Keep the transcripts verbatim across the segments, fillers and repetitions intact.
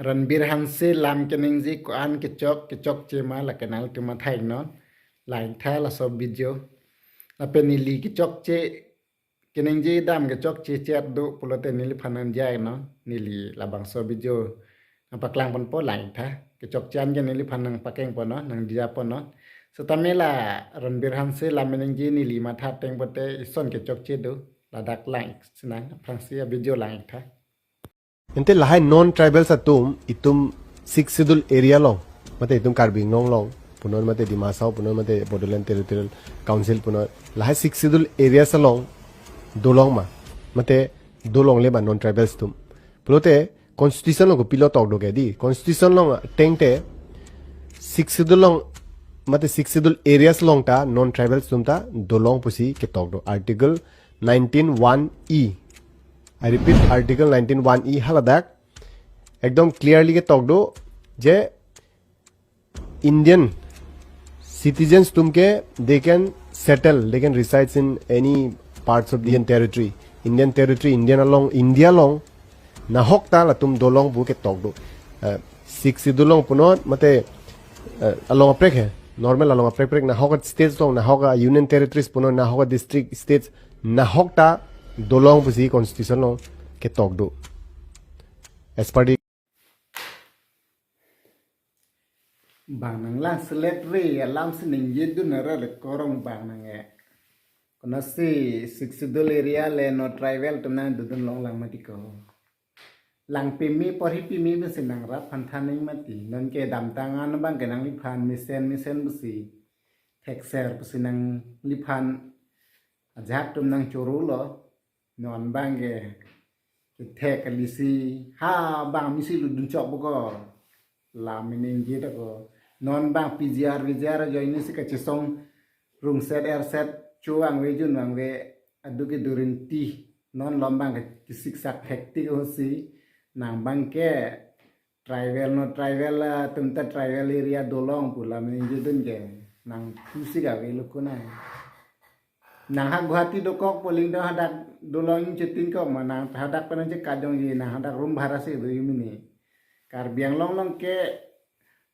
Ranbir Hanse lam keningje ko-an kechok, kechokche ma lake nangtum matha iknon. Langtha laso video. Lapen neli kechokche, keningje dam kechokche chet do pulote neliphan nangdiya iknon. Neli labangso video nangpaklang ponpo, langtha. Kechokche an ke neliphan nangpakeng ponnon, nangdiya ponnon. Setame la Ranbir Hanse lam keningje neli matha ateng pote ison kechokche do. Ladak lang sinang, aphrangsi a video langtha. Ante lahai non-tribals atum itum Sixth Schedule area along, mate itum Karbi Anglong along punon, mate Dima Hasao punon, mate Bodoland Territorial Council punon, lahai Sixth Schedule areas along dolong ma, mate dolongle ma non-tribals atum? Pulote constitution along kopilo tokdo ke di? Constitution along ateng te Sixth Schedule along, mate Sixth Schedule areas along ta non-tribals atum ta dolong pusi ketokdo, Article nineteen one E. I repeat, Article nineteen one E haladak ekdom clearly ketokdo je Indian citizens atum ke they can settle, they can reside in any parts of the Indian territory. Indian territory, Indian along, India along nahok ta latum dolong pu ketokdo. Eh, Sixth Schedule along punon, mate, eh, along kaprek he, normal along kaprek kaprek, nahok states along, nahok union territories punon, nahok district, states, nahok ta dolong pusi constitution along ketokdo. As per the Bang nanglang selet re, alam si ningjedun ara le korong bang nang e. Konatsi Sixth Schedule area le non-tribal atum nangdodun longlang mati ko. Lang pimi, porhi pimi pusi nangrap aphan than ning mati. Non kedamtang an abang ke nangliphan mesen mesen pusi thekser pusi nangliphan ajahak atum nangchoro lo. Non abang ke kethek kali si ha bang misi ludun chok bokor. Lam keningje ta ko. Non abang P G R, V G R ajoine si kachesong rungset erset cho vangve jun vangve, aduk kedo rinti. Non lom abang ke kesiksak hektik ho si. Nang abang ke tribal non-tribal, ah, atum ta tribal area dolong pu lam ningjedun ke. Nang pusi kave lo konat. Nang ha Guwahati dokok poling do hadak dolong chetin kok ma, nang hadak pen chekajongji, nang hadak room bhara si do yumini. Karbi Anglong along ke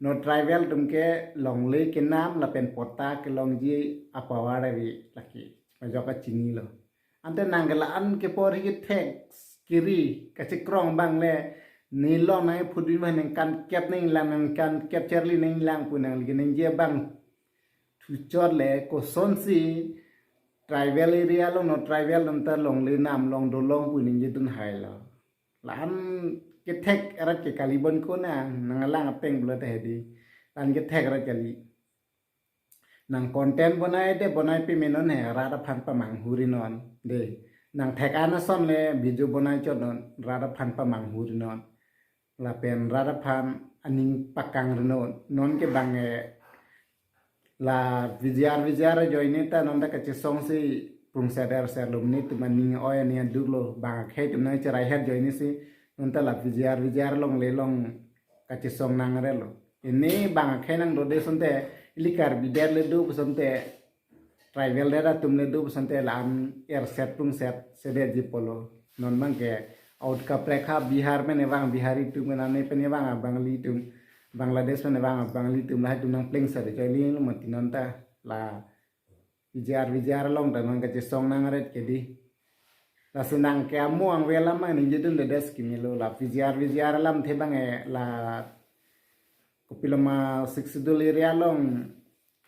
non-tribal atum ke longle kenam lapen patta kelongji apower ave lake. Majok kachini lo. Ante nang ke la-an ke porhi kethek kiri kachekrong abang le nelong nangpudun ma ningkan kep ninglang, ningkan kep charli ninglang pu nangli keningje abang thuchot le kosonsi tribal area along non-tribal atum ta longle nam long dolong pu ningjedun hai lo. La-an kethek arat ke kali bon konat, nanglang apeng pulote hedi. La-an kethek arat kali. Nang content bonai te bonai pime non he, rat aphan pamanghu ri non. De, nang thek an ason le video bonai chot non, rat aphan pamanghu ri non. Lapen rat aphan aning pakang ri non. Non ke bang e la V G R, V G R ajoine ta non ta kachesong si prungset erset lo, netum aning oi aning aduk lo, bang akhei atum nangcherai het ajoine si non ta la V G R, V G R along le long kachesong nang re lo. Ini bang akhei nangdode asonte, ili Karbi det le do asonte, tribal det atum le do asonte la-an erset prungset sedetji pulo. Non abang ke out kaprek ha Bihar pen evang Bihari atum, konane pen evang a Bangali atum, Bangladesh pen evang a Bangali atum, lahai atum nangpleng sar choi ling lo mati non ta la V G R, V G R along ta non kachesong nang ret ke di. Lasi nang ke amo angve alam ma ningjedun dedes kimi lo, la V G R, V G R alamthe bang e la kopilo ma Sixth Schedule area along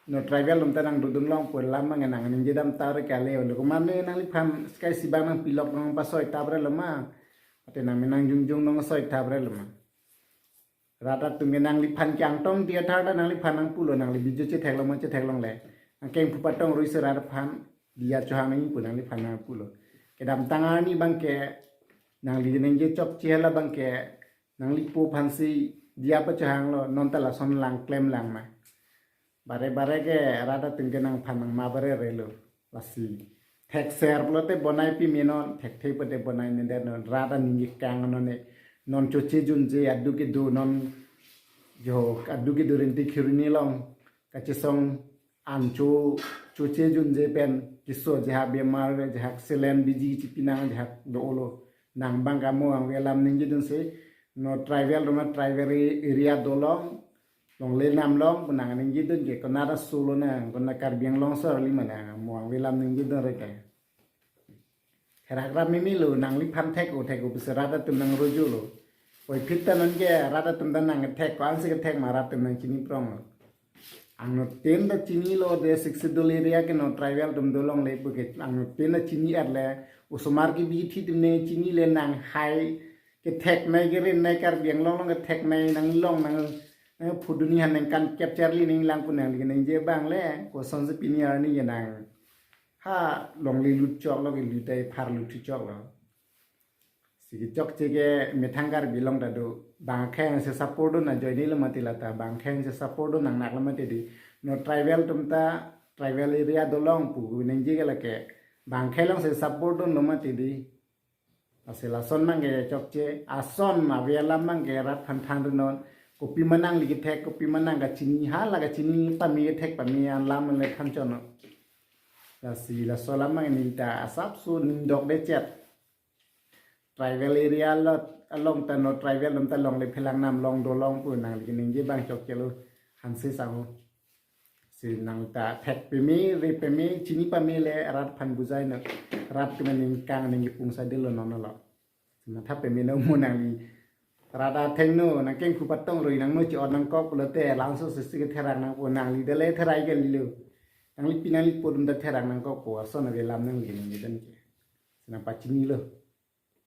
non-tribal atum ta nangdodun long pu alam bang e nang ningje dam tar kali lo. Komane nangliphan sky si bang nangpilok nangpasoi tap re lo ma. Ate nang menang jongjong nangpasoi tap re lo ma. Rat atum ke nangliphan kangtong dia thar ta nangliphan nangpulo, nangli video chetheklong ma chetheklongle. Nangkeng phu patong rui se rat aphan dia chohang nangji pu nangliphan nangpulo. Kedamtang arni abang ke nangli ningje chokche hala abang ke nanglipo aphansi dia pachohang lo, non ta lason lang klem lang ma. Bare bare ke rat atum ke nangphan nangma bare re lo. Lasi thekser pulote bonai pime non, thekthe pulote bonai nedet non, rat aning kekang non ne, non choche junje aduk kedo non, jo aduk kedo rinti khirini along kachesong an cho, choche junje pen keso jahak bemar, jahak selen biji chipi nang, jahak do lo. Nang bang kamo angve alam ningjedun se, No tribal atum, tribal area dolong, longle nam long pu nang ningjedun ke, konat aso lonang, konat Karbi Anglong aso kali ma nang, mo avelam ningjedun reke. Therak rap mimi lo, nangliphan thek-o thek-o pusi rat atum nangrojolo. Oi phit ta nonke rat atum ta nangkethek, ko-ansi kethek ma rat atum nangchini pronglo. Anuttin ta chinilo, de Sixth Schedule area ke no tribal atum dolongle pu ke anuttin ta chini-et le, osomar kebi thi atum ne chinile, nang hai ketheknei, kerinnei, Karbi Anglong along ketheknei nanglong, nang, nang phuduni han nang kan capture li nanglang pu nangli ningje abang le, kosonsi pini arni ke nang ha longle lut choklo, ke lutai phar lut choklo. Si kechokche ke methang Karbi along ta do, bang akhei si support dun ajoine lo mati lata, bang akhei si support dun nang nak lo mati di. No tribal atum ta, tribal area dolong pu ningje ke lake, bang akhei along si support dunlo mati di. Lasi lason abang ke chokche, ason ave alam abang ke rat aphan than ri non. Kopi ma nangli kethek, kopi ma nang kachini, hala kachini pame, kethek pame alam le than chonlo. Lasi laso alam abang neli ta asapso ning dokde chet. Tribal area lo, along ta no tribal atum ta longle phelang nam long dolong pu nangli ningje abang chokchelo, hanse sango. Si nang ta thek peme, re peme, chini pame le rat aphan bujai non. Rat kemen ningkang ning kipung sa dilo non lo. Si matha peme no mo nangli. Rat athengno nangkengkhu patong rui nangno chi-ot nangkok pulote, labangso sisi ketherak nangpo, nangli dale therai kalilo. Nangli pi nangli po atum ta therak nangkokpo, ason avelam nangli ningjedun ke. Si nangpachinilo.